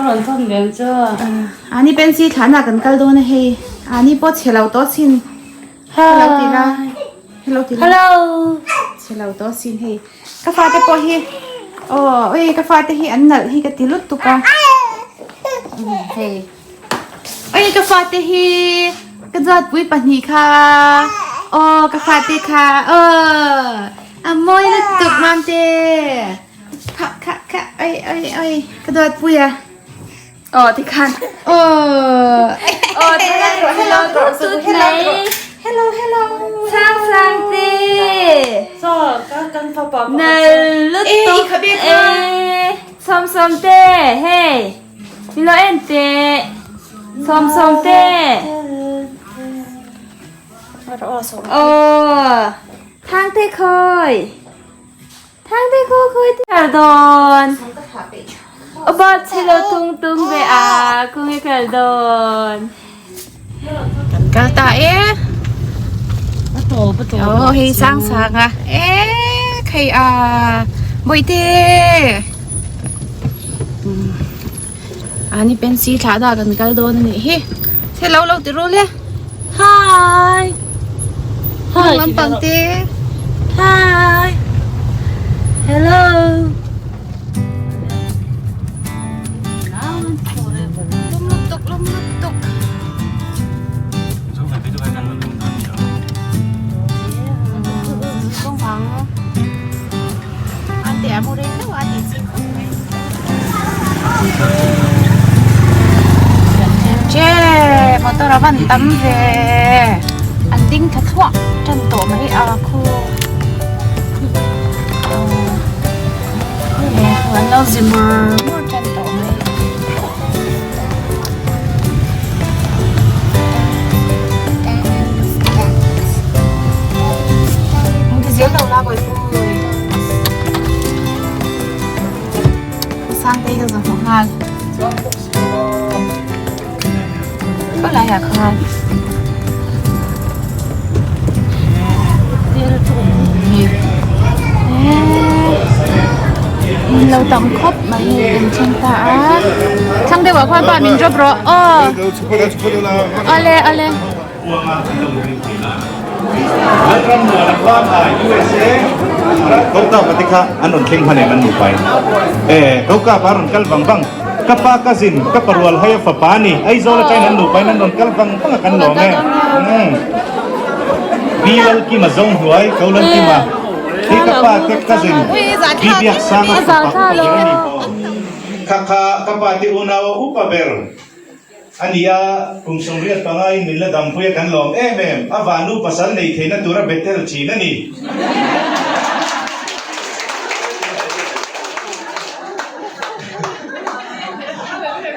rawn thawn ve ang chu. Ani pencil thlahna kan kal dawn a hei. Ani pawh chhe lo tawh sin. Hello ti la. Hello ti la. Hello. Chhe lo tawh sin hei. Ka fate pawh hi aw oi ka fate hi an nalh hi ka ti lutuk a. Hei. Oi ka fate hi ka duatpui pahnih kha aw ka fate kha aw a mawi lutuk mamte. Kha kha kha oi oi oi ka duatpui a. Aw tikhan. Aw. Aw hello hello hello hello hello. Sang sang te. So ka kan fapa Nal lutuk. Eh, i khabe kha. Eh, sawm sawm te hei. Min lo en teh. Sawm sawm te. Aw. Thang te khawi. Thang te khawi khawi te kal dawn. Aw chhelo tung tung ve a khaw nge kal dawn. Kan kal ta e. Aw hei sang sang a e khai a bawihte ani pencil thlah dah kan kal dawn a nih hi hello lo ti rul e hi hi lampang te hi hello. Lum lutuk lum lutuk. Che motor a van tam ve an ding tha thluah tan tawh mai a khu an lo zi mur mur tan tawh mai. Sangtei ka zawh nghal. Khaw laiah khan in lo tam khawp mai hei kan thleng ta a thlang deuh ah khuan pa min drop rawh aw awle awle. Koka pate kha an rawn thleng hman em an nupa in e koka pa rawn kal vang vang ka pa cousin ka parual haia fapa a ni Aizawl atangin an nupa in an rawn kal vang vang a kan lawm e Pi Lalkima zawng hnuai ko Lalkima hi ka pa te cousin Pi Biaksanga fapa upa ber a ni kha kha ka pa te unau a upa ber. A ni a, kum 75 in min la dampui a kan lawm em em, a vanu pasal nei theihna tura Bethel thin a ni.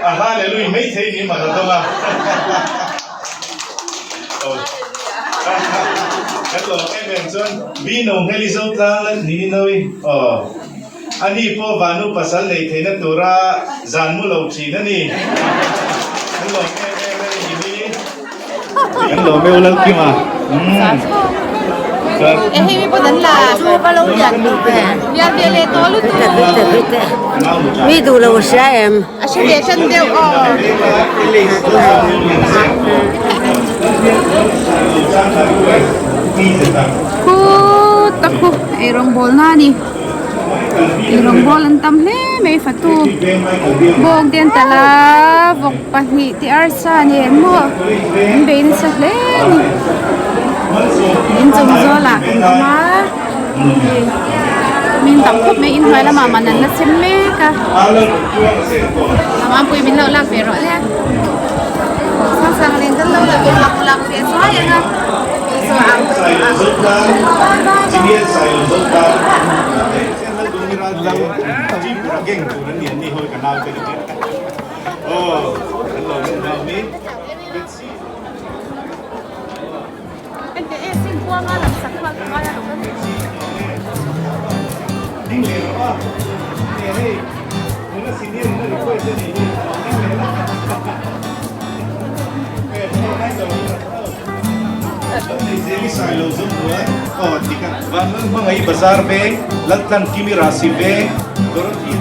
A hallelujah mai thei ni man a dawng a. Kan lawm em em chuan Bino Hmeli Zotlang la ni ni noi aw. Ani pawh vanu pasal nei theihna tura zan mu lo thin a ni. Kan lawm em em a ni hi. Kan lawm e u Lalkima. Mi duh lo hria em? A hre ve hran deuh aw. Khu tak khu eirawngbawl na a ni. Eirawngbawl an tam hle mai fatu bawng te an talh a vawk pahnih te arsa a ni em maw an bei nasa hle a ni inchung zawlah kan awm a hei min tam khawp mai inhnuai lamah man an la sem mek a Mampui min lo lak ve rawh le sang sang nen kan lo la lak lak ve zuai ang a. Bazar veng Laltlan Kimi Rasi veng Dorothy.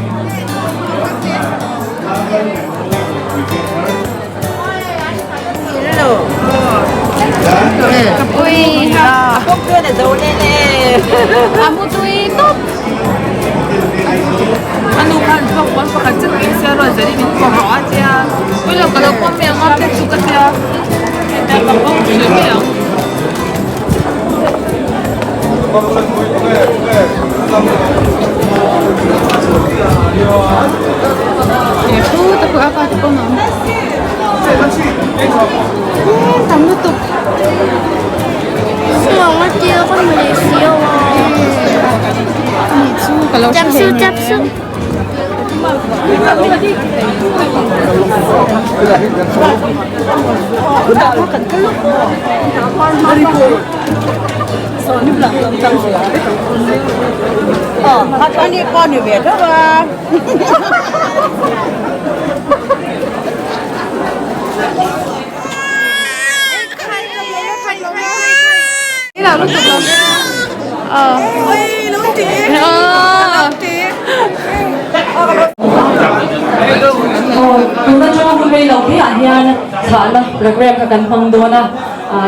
Tun atanga hun rei lo pheiah hian thlahna program kha kan hmang dawn a,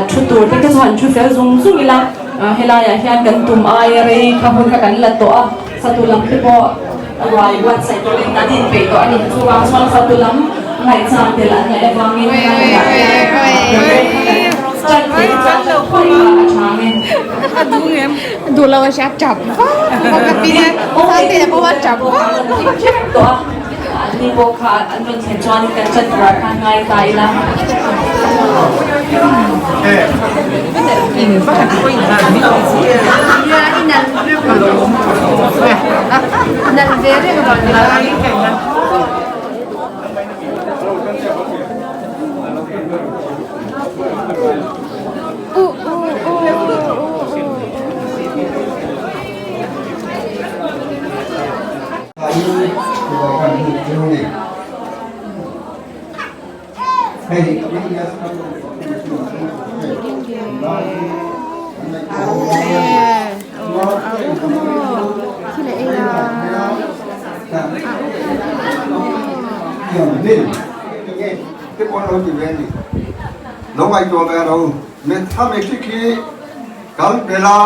thu tur te kha chu han thu fel zung zung ila, helaiah hian kan tum aia rei kha hun kha kan la tawh a, fatu lam te pawh ruai buatsaih turin an inpeih tawh a ni. Chuvang chuan fatu lam ngaihchan tel an ngaih avangin helaiah hian program kha kan tan thei chuan pawh a tha ang e. Tawh a, an ni pawh kha an rawn thlen chuan kan chan turah khan ngai ta ila. Kan bela,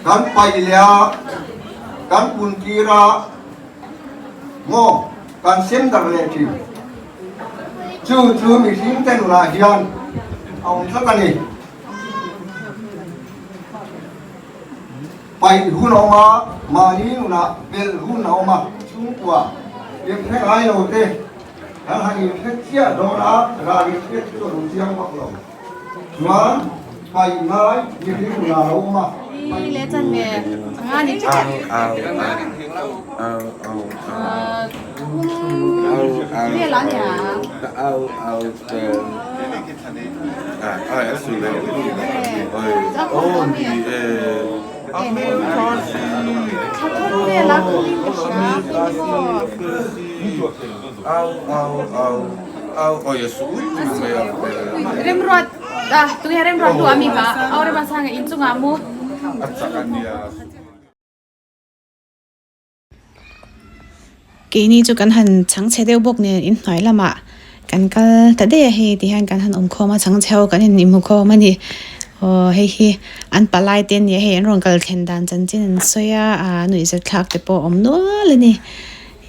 kan paih leh a, kan pun tir a, maw kan sem darh leh thin. Chu chu mihring te nunah hian a awm tlat a ni. Paih hun a awm a, mahni nunah belh hun a awm a, chhungkua inhre ngai lo te kan han inhre chiah dawn a, ral inhriat chu a lo chiang vak lo. Chuan paih ngai mihring nunah a lo awm a. Keini chu kan han chhang chhe deuh bawk nen inhnuai lamah kan kal ta daih a hei ti hian kan han awm khawm a chhang chhe ho kan inhmu khawm a ni aw hei hi an palai te ania hei an rawn kal thlen dan chanchin an sawi a ah nuihzat thlak te pawh a awm nual a ni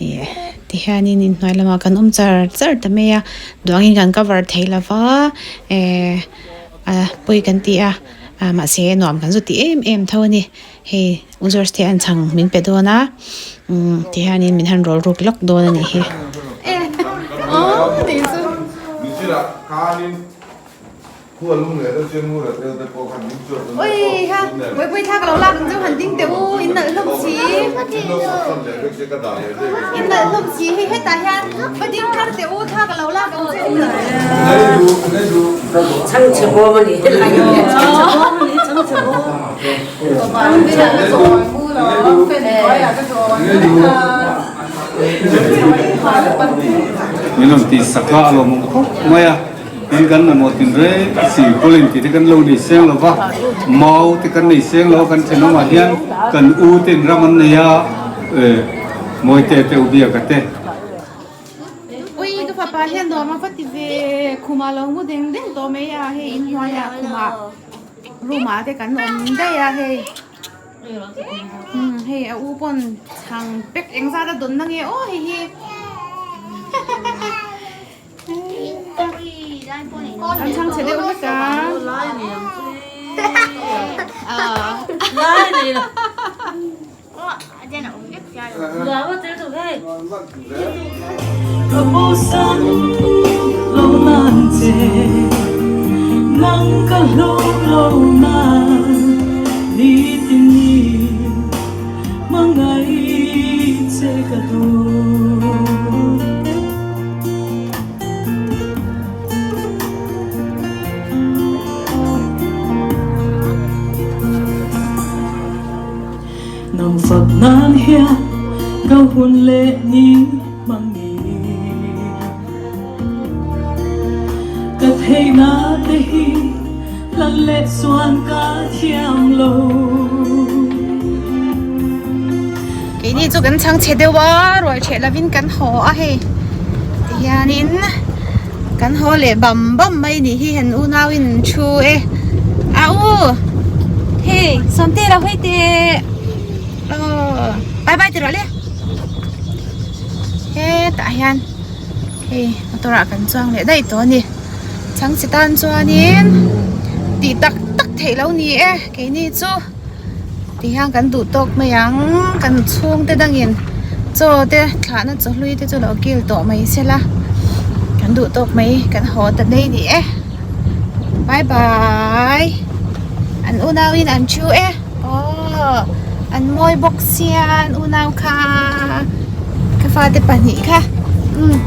ih ti hianin inhnuai lamah kan awm char char ta mai a duangin kan cover thei lova eh a pawi kan ti a ah mahse nuam kan zu ti em em tho a ni. Hei u George te an chhang min pe dawn a umm ti hianin min han rawl ruk lawk dawn a nih hi. Chhangchhe bawm a ni helai chhangchhe bawm a ni chhangchhe bawm. Min rawn tih sak a, a lawmawm khawp mai a, tin kan mamawh tin reng si pawlin tih te kan lo nei seng lo va, mau te kan nei seng lo a kan thenawmah hian kan u ten ram an nei a, eh Mawite te u Biaka te. Pa hian nuam a va ti ve khumah lo mu deng deng tawh mai a hei inhnuaiah khumah room ah te kan awm daih a hei umm hei a u pawn chhang pack engzat a dawn na nge aw hei hi an chhang chhe deuh hlek a Keini chu kan chhang chhe deuh a rual ṭheh lovin kan haw a hei tihianin kan haw leh bam bam mai nih hi han unauin an thu e a u hei sawmte lo hawi teh aw bye bye ti rawh le hetah hian hei motor ah kan chuang leh daih tawh a ni chhang chhe tan chuanin tih tak tak theih lo ni e keini chu. Tihian kan duh tawk mai ang, kan chhungte dangin chaw te thlahna chaw hlui te chu lo kil tawh mai sela, kan duh tawk mai kan haw ta daih ni e, bye bye an unau in an thu e aw an mawi bawk sia an unau kha ka fate pahnih kha umm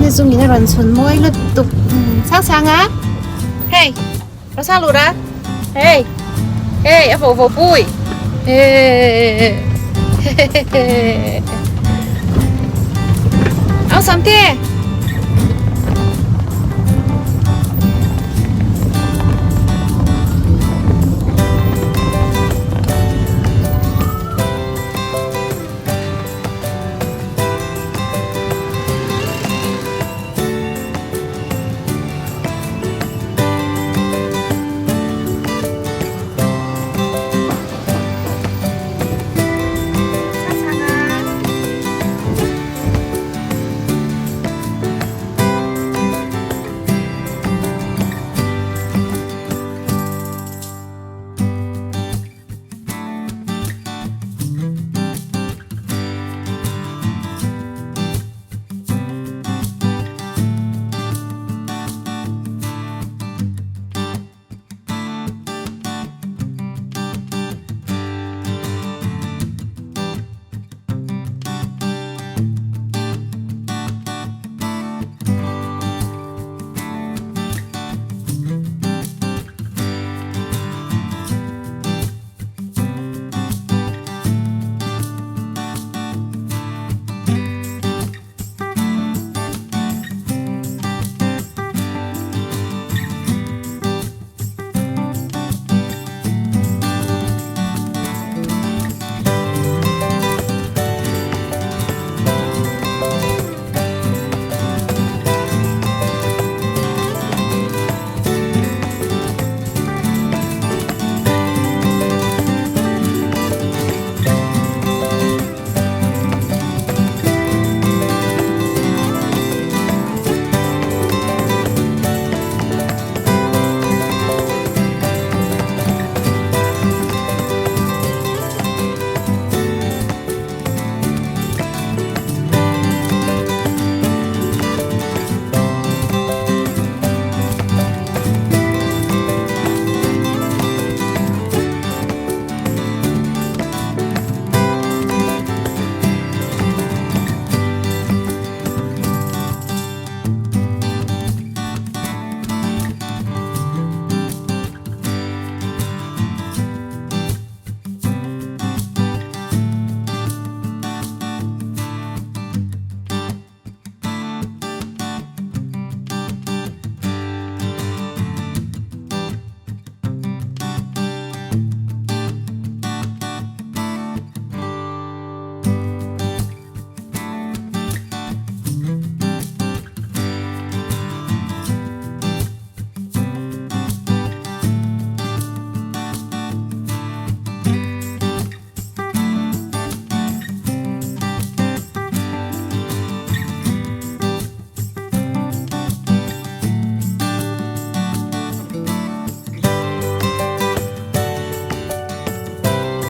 ni zungin a rawn chhun mawi lutuk sang sang a hei. Nó sao lụt á? Hey! Hey, a vỗ vỗ bụi. Hey. Ông sống thế.